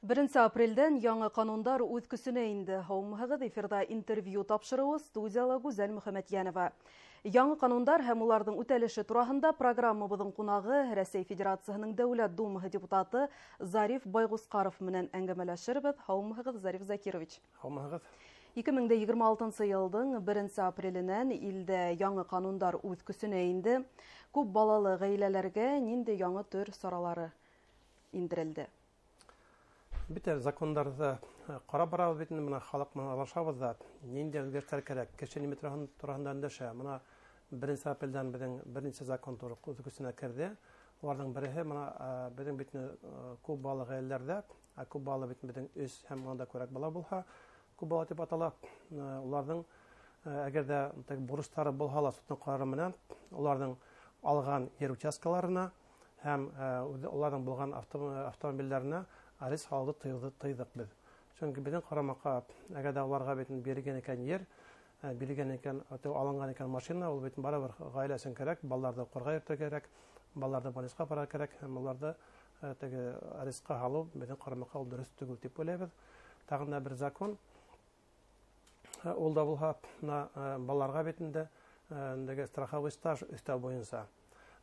1 апрелдән яңы ҡанундар үҙ көсөнә инде. Һаумыһығыҙ, эфирҙа интервью тапшырыуы, студияла Гүзәл Мөхәмәтйәнова. Яңы ҡанундар һәм уларҙың үтәлеше тураһында программабыҙҙың ҡунағы Рәсәй Федерацияһының Дәүләт Думаһы депутаты Зариф Байғусҡаров менән әңгәмәләшербеҙ. Һаумыһығыҙ, Зариф Закирович. Һаумыһығыҙ. 2026 йылдың 1 апреленән илдә яңы ҡанундар үҙ көсөнә инде. Күп балалы ғаиләләргә ниндәй яңы төр саралары индерелде? Бөтә закондарҙы ҡарап барабыҙ бит инде, бына халыҡ менән аралашабыҙ ҙа, ниндәй үҙгәрештәр кәрәк, кеше нимә тураһында өндәшә. Бына 1 апрелдән беҙҙең беренсе закон үҙ көсөнә керҙе. Уларҙың береһе бына беҙҙең бит күп балалы ғаиләләрҙә, ә күп балалы бит беҙҙең 3 һәм унан да күберәк бала булһа, күп бала тип атала. Уларҙың әгәр ҙә теге бурыстары булһа ла, судтың ҡарары менән уларҙың алған ер участкаларына һәм уларҙың булған автомобилдәренә арест һалыуҙы тыйҙыҡ беҙ. Сөнки беҙҙең ҡарамаҡҡа, әгәр ҙә уларға бит бирелгән икән ер, бирелгән икән, алынған икән машина, ул бит барыбер ғаилә өсөн кәрәк, балаларҙы уҡырға йөрөтөргә кәрәк, балаларҙы больницаға апарырға кәрәк, һәм уларҙы теге арестҡа һалыу беҙҙең ҡарамаҡҡа ул дөрөҫ түгел тип уйлайбыҙ. Тағын да бер закон, ул да булһа, бына балаларға бит инде теге страховой стаж өҫтәү буйынса.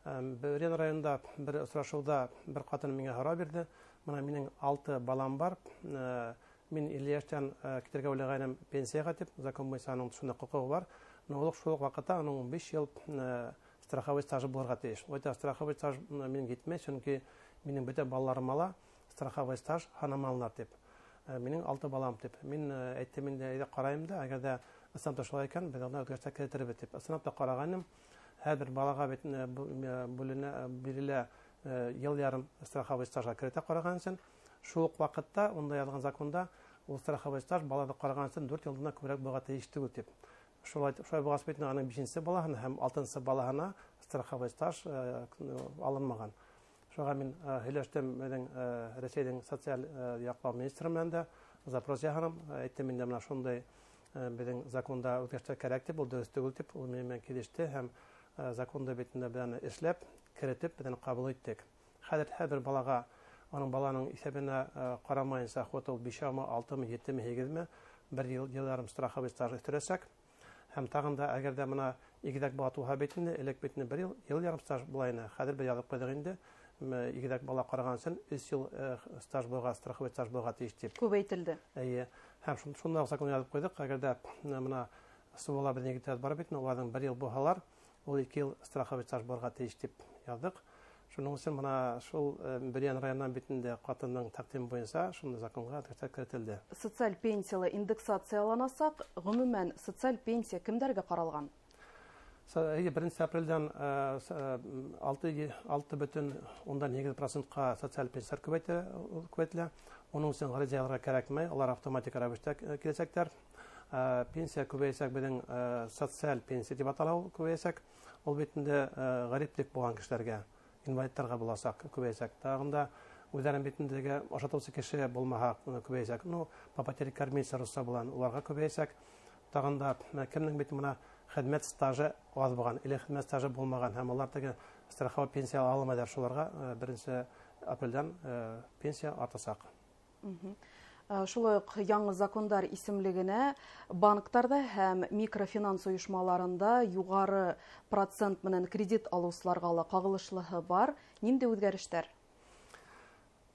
Бөрйән районында бер осрашыуҙа бер ҡатын миңә һорау бирҙе. Бына минең 6 балам бар. Мин 50 йәштән китергә уйлағайным пенсияға тип, закон буйынса аның шундай хоҡуғы бар. Но ул шул уҡ ваҡытта уның 15 йыл страховой стажы булырға тейеш. Ул әйтә, страховой стаж минең етмәй, сөнки минең бөтә балаларыма ла страховой стаж һанамалылар тип. Минең 6 балам тип. Мин әйттем инде, әйҙә ҡарайым да, әгәр ҙә ысынлап та шулай икән, беҙ уны үҙгәрештәр кертербеҙ тип. Ысынлап та ҡарағайным, һәр бер балаға бит бүленә, бирелә йыл ярым страховой стажға керетә ҡараған өсөн. Шул уҡ ваҡытта унда яҙған законда ул страховой стаж баланы ҡараған өсөн 4 йылдан күберәк булырға тейеш түгел тип. Шулай булғас бит уның 5-нсе балаһына һәм 6-нсы балаһына страховой стаж алынмаған. Шуға мин һөйләштем беҙҙең Рәсәйҙең социаль яҡлау министры менән дә, запрос яһаным, әйттем инде, бына шундай беҙҙең законда үҙгәрештәр кәрәк тип, ул дөрөҫ түгел тип, ул минең менән килеште һәм законды бит инде беҙ аны эшләп, керетеп, беҙ аны ҡабул иттек. Хәҙер һәр бер балаға, уның баланың иҫәбенә ҡарамайынса, хот ул бишәүме, алтымы, етеме, һигеҙме, бер йыл ярым страховой стаж өҫтөрәсәк. Һәм тағын да, әгәр ҙә бына игеҙәк бала тыуһа бит инде, элек бит инде бер йыл ярым стаж була ине. Хәҙер беҙ яҙып ҡуйҙыҡ инде, игеҙәк бала ҡараған өсөн 3 йыл стаж булырға, страховой стаж булырға тейеш тип. Күбәйтелде. Эйе. Һәм шундай уҡ закон яҙып ҡуйҙыҡ, әгәр ҙә бына СВО-ла беҙҙең егеттәр бар бит инде, уларҙың бер йыл булһалар, ул 2 йыл страховой стаж булырға тейеш тип яҙҙыҡ. Шуның өсөн бына шул Бөрйән районынан бит инде ҡатындың тәҡдиме буйынса шундай законға үҙгәрештәр керетелде. Социаль пенсияла индексацияланасаҡ, ғөмүмән социаль пенсия кемдәргә ҡаралған? Эйе, 1 апрелдән алты бөтөн ундан һигеҙ процентҡа социаль пенсияр күбәйтелә. Уның өсөн ғариза яҙырға кәрәкмәй, улар автоматик рәүештә киләсәктәр. Пенсия күбәйәсәк, беҙҙең социаль пенсия тип атала ул күбәйәсәк. Ул бит инде ғәриплек булған кешеләргә, инвалидтарға буласаҡ, күбәйәсәк. Тағын да үҙҙәрен бит инде ашатыусы кеше булмаһа күбәйәсәк. По потере кормильца русса булған, уларға күбәйәсәк. Тағын да кемдең бит бына хеҙмәт стажы аҙ булған, или хеҙмәт стажы булмаған, һәм улар теге страховой пенсия ала алмайҙар, шуларға 1 апрелдән пенсия артасаҡ. Шулай уҡ яңы закондар исемлегенә банктарҙа һәм микрофинанс ойошмаларында юғары процент менән кредит алыусыларға ла ҡағылышлыһы бар. Ниндәй үҙгәрештәр?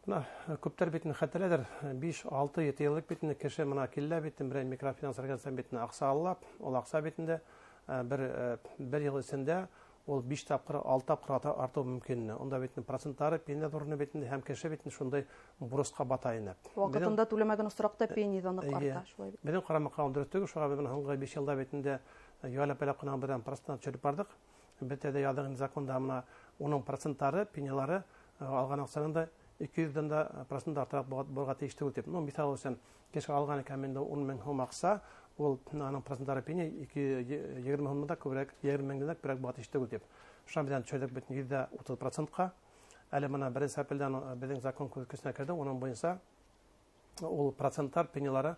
Бына күптәр бит инде хәтерләдер, биш, алты, ете йыллыҡ бит инде кеше бына килә бит инде, берәй микрофинанс организацияһынан бит инде аҡса ала, ул аҡса бит инде бер йыл эсендә ул 5 тапҡыр, 6 тапҡыр артыуы мөмкин ине. Унда бит инде проценттары, пенсия ҙурыны бит инде, һәм кеше бит инде шундай бурысҡа бата ине. Ваҡытында түләмәгән осраҡта пенсия ныҡ арта, шулай бит. Беҙҙең ҡарамаҡҡа ул дөрөҫ түгел, шуға беҙ бына һуңғы 5 йылда бит инде яйлап-яйлап ҡына берҙән проценттан төшөрөп барҙыҡ. Бөтә ҙә яҙыҡ инде законда бына уның проценттары, пениялары алған аҡсанан да ике йөҙҙән дә процент артыраҡ булырға тейеш түгел тип. Миҫал өсөн, кеше алған икән инде ун мең һум аҡса, ул аның проценттары пения ике егерме һумдан да күберәк, егерме меңдән дә күберәк булырға тейеш түгел тип. Шунан беҙ төшөрҙөк бит йөҙ ҙә утыҙ процентҡа. Әле бына 1 апрелдән беҙҙең закон көсөнә керҙе, уның буйынса ул проценттар, пениялары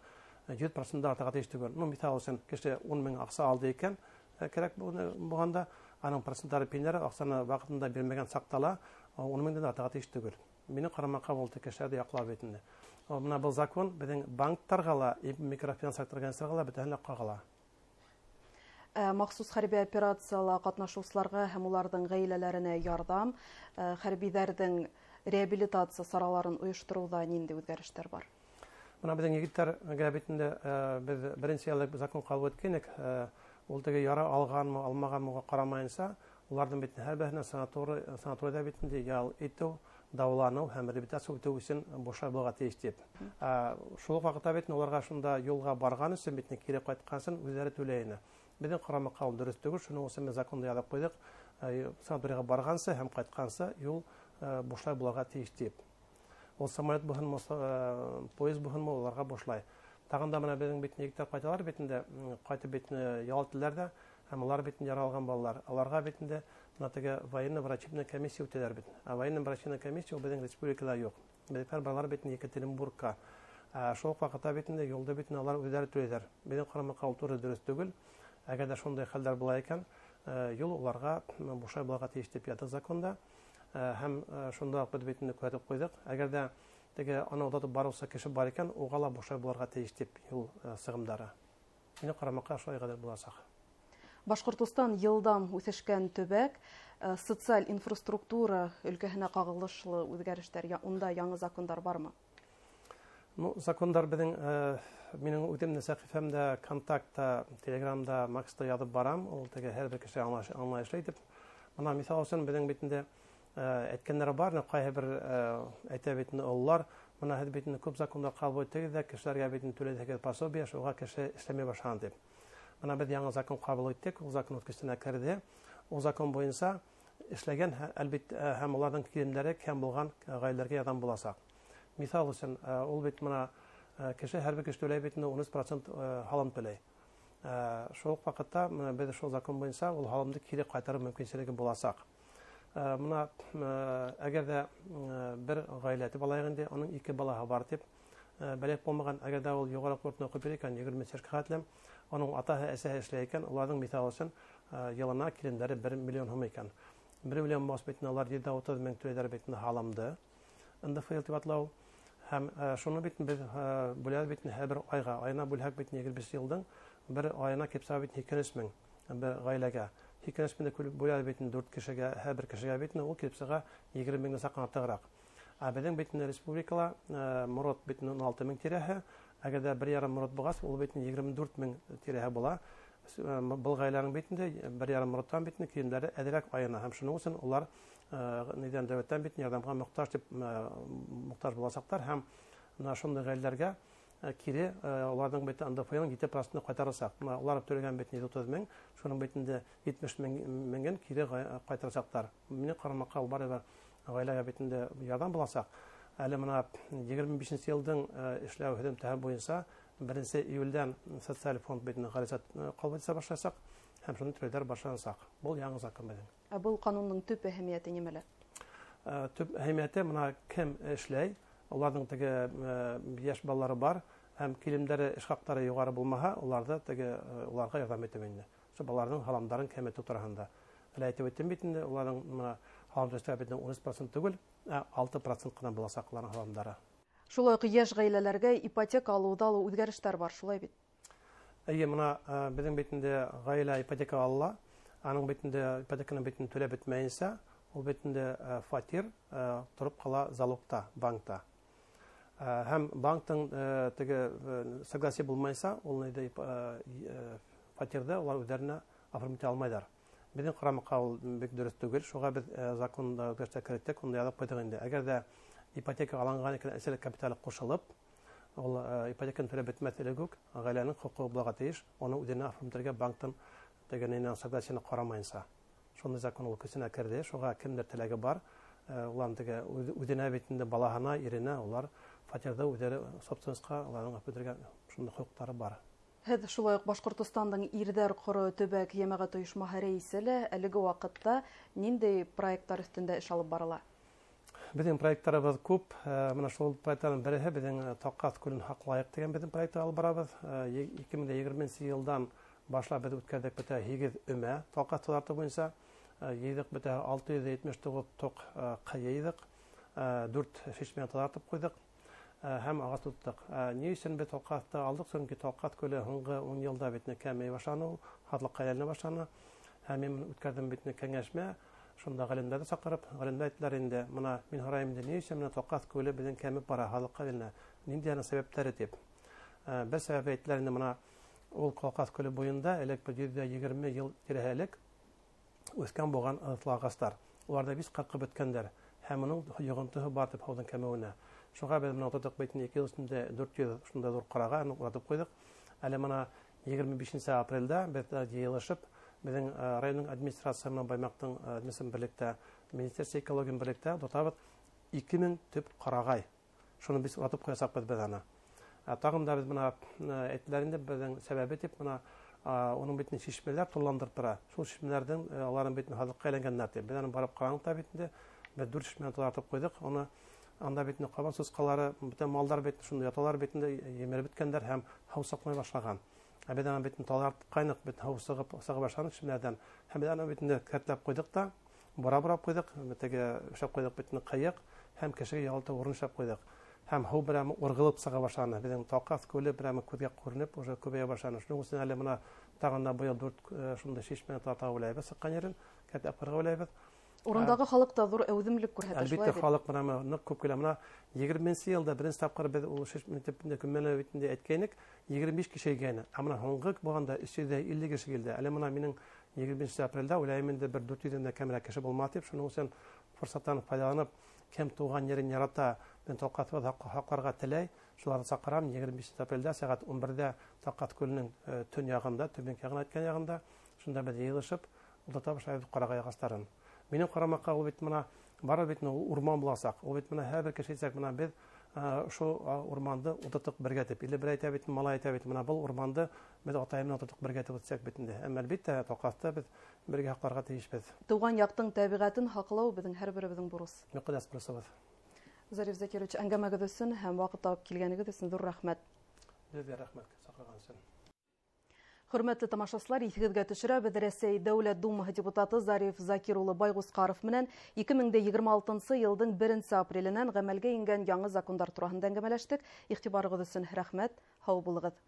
йөҙ процентта артырға тейеш түгел. Миҫал өсөн, кеше ун мең аҡса алды икән, кәрәк булғанда, аның проценттары, пениялары аҡсаны ваҡытында бирмәгән саҡта ла 10 меңдән артыға тейеш түгел. Минең ҡарамаҡҡа был кешеләрҙе яҡлап бит инде. Бына был закон беҙҙең банктарға ла, микрофинанс организацияларға ла бөтәһен лә ҡағыла. Махсус хәрби операцияла ҡатнашыусыларға һәм уларҙың ғаиләләренә ярҙам, хәрбиҙәрҙең реабилитация сараларын ойоштороуҙа ниндәй үҙгәрештәр бар? Бына беҙҙең егеттәргә бит инде беҙ беренсе йыллыҡ закон ҡабул иткәйнек, ул теге яра алғанмы, алмағанмы уға ҡарамайынса, уларҙың бит һәр береһенә санаторийҙа бит инде ял итеү, дауаланыу һәм реабилитация үтеү өсөн бушлай булырға тейеш тип. Шул уҡ ваҡытта бит уларға шунда юлға барған өсөн бит кире ҡайтҡан өсөн үҙҙәре түләй ине. Беҙҙең ҡарамаҡҡа ул дөрөҫ түгел, шуның өсөн беҙ законды яҙып ҡуйҙыҡ, санаторийға барғансы һәм ҡайтҡансы юл бушлай булырға тейеш тип. Ул самолет булһынмы, поезд булһынмы, уларға бушлай. Тағын да бына беҙҙең бит егеттәр ҡайталар бит инде, ҡайтып бит ял итәләр ҙә, һәм улар бит яра алған балалар. Уларға бит инде бына теге военно-врачебная комиссия үтәләр бит. Ә военно-врачебная комиссия ул беҙҙең республикала юҡ. Беҙҙекеләр балалар бит Екатеринбургка. Шул уҡ ваҡытта бит инде юлды бит улар үҙҙәре түләйҙәр. Беҙҙең ҡарамаҡҡа ул тура дөрөҫ түгел. Әгәр ҙә шундай хәлдәр була икән, юл уларға бушлай булырға тейеш тип ятыҡ законда. Һәм шунда уҡ беҙ бит инде күрһәтеп ҡуйҙыҡ. Әгәр ҙә теге аны оҙатып барыусы кеше бар икән, уға ла бушлай булырға тейеш тип юл сығымдары. Минең ҡарамаҡҡа шулай ғәҙел буласаҡ. Башҡортостан йылдам үҫешкән төбәк, социаль инфраструктура өлкәһенә ҡағылышлы үҙгәрештәр, унда яңы закондар бармы? Ну, закондар беҙҙең, минең үҙемдең сәхифәмдә, Контактта, Телеграмда, Макста яҙып барам. Ул теге һәр бер кеше аңлайышлы итеп. Бына миҫал өсөн беҙҙең бит инде әйткәндәре бар, ҡайһы бер әйтә бит инде ололар, бына һеҙ бит инде күп закондар ҡабул иттегеҙ ҙә, кешеләргә бит инде түләйһегеҙ пособие, шуға кеше эшләмәй башлаған тип. Бына беҙ яңы закон ҡабул иттек, ул закон үҙ көсөнә керҙе. Ул закон буйынса эшләгән, әлбиттә, һәм уларҙың килемдәре кәм булған ғаиләләргә ярҙам буласаҡ. Миҫал өсөн, ул бит бына кеше, һәр бер кеше түләй бит инде 13% һалым түләй. Шул уҡ ваҡытта бына беҙ шул закон буйынса ул һалымды кире ҡайтарыу мөмкинселеге буласаҡ. Бына әгәр ҙә бер ғаилә тип алайыҡ инде, уның ике балаһы бар тип, бәләк булмаған, әгәр ҙә ул юғары уҡыу йортона уҡып йөрөй икән, егерме йәшкә хәтлем, уның атаһы, әсәһе эшләй икән, уларҙың миҫал өсөн йылына килемдәре 1 миллион һум икән. 1 миллион булғас бит инде улар 730 мең түләйҙәр бит инде һалымды. НДФЛ тип атала ул. Һәм шуны бит беҙ бүләбеҙ бит һәр бер айға, айына бүлһәк бит егерме биш йылдың бер айына килеп сыға бит һикһән өс мең бер ғаиләгә. Һикһән өс меңде бүләбеҙ бит дүрт кешегә, һәр бер кешегә бит ул килеп сыға егерме меңдән саҡ артығыраҡ. Ә беҙҙең бит республикала морот бит ун алты мең тирәһе, әгәр ҙә бер ярым морот булғас, ул бит егерме дүрт мең тирәһе була. Был ғаиләнең бит инде бер ярым мороттан бит килемдәре әҙерәк айына, һәм шуның өсөн улар нидән дәүләттән бит ярҙамға мохтаж тип, мохтаж буласаҡтар, һәм бына шундай ғаиләләргә кире уларҙың бит Н Д Ф Л-ның ете процентын ҡайтарасаҡ. Бына улар түләгән бит 130 мең, шуның бит инде 70 меңен кире ҡайтарасаҡтар. Минең ҡарамаҡҡа ул барыбер ғаиләгә бит инде ярҙам буласаҡ. Әле бына егерме бишенсе йылдың эшләү һөҙөмтәһе буйынса беренсе июлдән социаль фонд бит инде ғариза ҡабул итә башласаҡ һәм шуны түләүҙәр башланасаҡ. Был яңы закон беҙҙең. Ә был ҡанундың төп әһәмиәте нимәлә? Төп әһәмиәте бына кем эшләй, уларҙың теге йәш балалары бар һәм килемдәре, эш хаҡтары юғары булмаһа, уларҙы теге уларға ярҙам итеү инде. Шул балаларҙың һаламдарын кәметеү тураһында. Әле әйтеп үттем бит инде, уларҙың бына һалым түләү бит ун өс процент түгел, ә алты процент ҡына буласаҡ уларҙың һаламдары. Шулай уҡ йәш ғаиләләргә ипотека алыуҙа ла үҙгәрештәр бар, шулай бит? Эйе, бына беҙҙең бит инде ғаилә ипотека ала, аның бит инде ипотеканы бит инде түләп бөтмәйенсә, ул бит инде фатир тороп ҡала залогта, банкта. Һәм банктың теге согласие булмайса, ул инде фатирҙы улар үҙҙәренә оформить алмайҙар. Беҙҙең ҡарамаҡҡа ул бик дөрөҫ түгел, шуға беҙ законда үҙгәрештәр керттек, унда яҙып ҡуйҙыҡ инде. Әгәр ҙә ипотека алынған икән, әсәлек капиталы ҡушылып, ул ипотеканы түләп бөтмәҫ элек үк ғаиләнең хоҡуғы булырға тейеш, уны үҙенә оформить банктың тегененән согласиены ҡарамайынса. Шундай закон ул көсөнә керҙе, шуға кемдер теләге бар, уларның теге үҙенә бит инде балаһына, иренә, улар фатирҙы үҙҙәре собственностьҡа уларҙың алып бөтөргә шундай хоҡуҡтары бар. Һеҙ шулай уҡ Башҡортостандың Ирҙәр ҡоро төбәк йәмәғәт ойошмаһы рәйесе лә, әлеге ваҡытта ниндәй проекттар өҫтөндә эш алып барыла? Беҙҙең проекттарыбыҙ күп. Бына шул проекттарҙың береһе беҙҙең Таҡҡаҫ күлен һаҡлайыҡ тигән беҙҙең проектты алып барабыҙ. Ике мең дә егерменсе йылдан башлап беҙ үткәрҙек бөтә һигеҙ өмә Талҡаҫ таҙартыу буйынса. Йыйҙыҡ бөтә 679 тоҡ ҡый йыйҙыҡ, 4 шишмә таҙартып ҡуйҙыҡ һәм ағас тоттоҡ. Ни өсөн беҙ Талҡаҫты алдыҡ? Сөнки Талҡаҫ күле һуңғы 10 йылда бит кәмей башланы, һаҙлыҡҡа әйләнә башланы. Һәм мин үткәрҙем бит кәңәшмә, шунда ғалимдарҙы саҡырып, ғалимдар әйттеләр инде, мына мин һорайым инде, ни өсөн мына Талҡаҫ күле беҙҙең кәмеп бара, һаҙлыҡҡа әйләнә, ниндәй аның сәбәптәре тип. Бер сәбәп әйттеләр инде, мына ул Талҡаҫ күле буйында элек бер 120 йыл тирәһе элек үҫкән булған ыҙыҫлы ағастар. Улар ҙа бик ҡырҡып бөткәндәр. Һәм уның йоғонтоһо бар тип һыуҙың кәмеүенә. Шуға беҙ мына ултырттыҡ бит 2 йыл эсендә 400 шундай ҙур ҡарағай уратып ҡуйҙыҡ. Әле мына 25 апрелдә беҙ йыйылышып, беҙҙең районның администрацияһы менән Баймаҡтың администрацияһы берлектә, Министерство экология берлектә тотабыҙ 2000 төп ҡарағай. Шуны беҙ уратып ҡуясаҡбыҙ беҙ аны. Тағын да беҙ мына әйттеләр инде, беҙҙең сәбәбе тип мына уның бит шишмәләр тулландырып тора. Шул шишмәләрҙең аларың бит һаҙлыҡҡа әйләнгәндәр тип. Беҙ аны барып ҡараныҡ та бит инде, беҙ 4 шишмәне таҙартып ҡуйҙыҡ. Уны анда бит ҡабан сусҡалары, бөтә малдар бит шунда яталар бит инде, емереп бөткәндәр һәм һыу саҡлай башлаған. Ә беҙ аны бит таҙартҡайныҡ, бит һыу сыға башланы шишмәләрҙән. Һәм беҙ аны бит инде кәртләп ҡуйҙыҡ та, бора-бора ҡуйҙыҡ, теге эшләп ҡуйҙыҡ бит инде ҡыйыҡ һәм кешегә ялты урын эшләп ҡуйҙыҡ. Һәм һыу берәме урғылып сыға башланы. Беҙҙең Талҡаҫ күле берәме күҙгә күренеп уже күбәйә башланы. Шуның өсөн әле мына тағын да быйыл 4 шундай шишмәне тарта уйлайбыҙ, сыҡҡан ерен кәртләп ҡуйырға уйлайбыҙ. Урындағы халыҡ та ҙур әүҙемлек күрһәтә, шулай Әлбиттә, бит? халыҡ бына ныҡ күп килә. Мына 20 йылда беренсе тапҡыр беҙ ул шишмә тип инде көмәлә бит инде әйткәйнек, 25 кеше килгәйне. Ә мына һуңғы булғанда 350 кеше килде. Әле мына минең 25 апрелдә уйлайым инде бер 400-дән дә кәмерәк кеше булмаҫ тип, шуның өсөн форсаттан файҙаланып, кем тыуған ерен ярата, беҙ Талҡаҫты һаҡларға теләй, шуларҙы саҡырам. 25 апрелдә сәғәт 11-дә Талҡаҫ күленең төн яғында, төбәк яғына әйткән яғында, шунда беҙ йыйылышып ултырта башлайбыҙ ҡарағай ағастарын. Минең ҡарамаҡҡа ул бит мына бары бит ул урман буласаҡ. Ул бит мына һәр бер кеше әйтсәк, мына беҙ ошо урманды ултырттыҡ бергә тип. Или бер әйтә бит, малай әйтә бит, мына был урманды беҙ атайым менән ултырттыҡ бергә тип әйтсәк бит инде. Әммә әлбиттә Талҡаҫты беҙ бергә һаҡларға тейешбеҙ. Тыуған яҡтың тәбиғәтен һаҡлау беҙҙең һәр беребеҙҙең бурыс. Мөҡәддәс бурысыбыҙ. Зариф Закирович, әңгәмәгеҙ өсөн һәм ваҡыт табып килгәнегеҙ өсөн ҙур рәхмәт. Беҙгә рәхмәт саҡырған өсөн. Хөрмәтле тамашасылар, иҫегеҙгә төшөрәбеҙ, Рәсәй Дәүләт Думаһы депутаты Зариф Закир улы Байғусҡаров менән 2026 йылдың 1 апреленән ғәмәлгә ингән яңы закондар тураһында әңгәмәләштек. Иғтибарығыҙ өсөн рәхмәт, һау булығыҙ.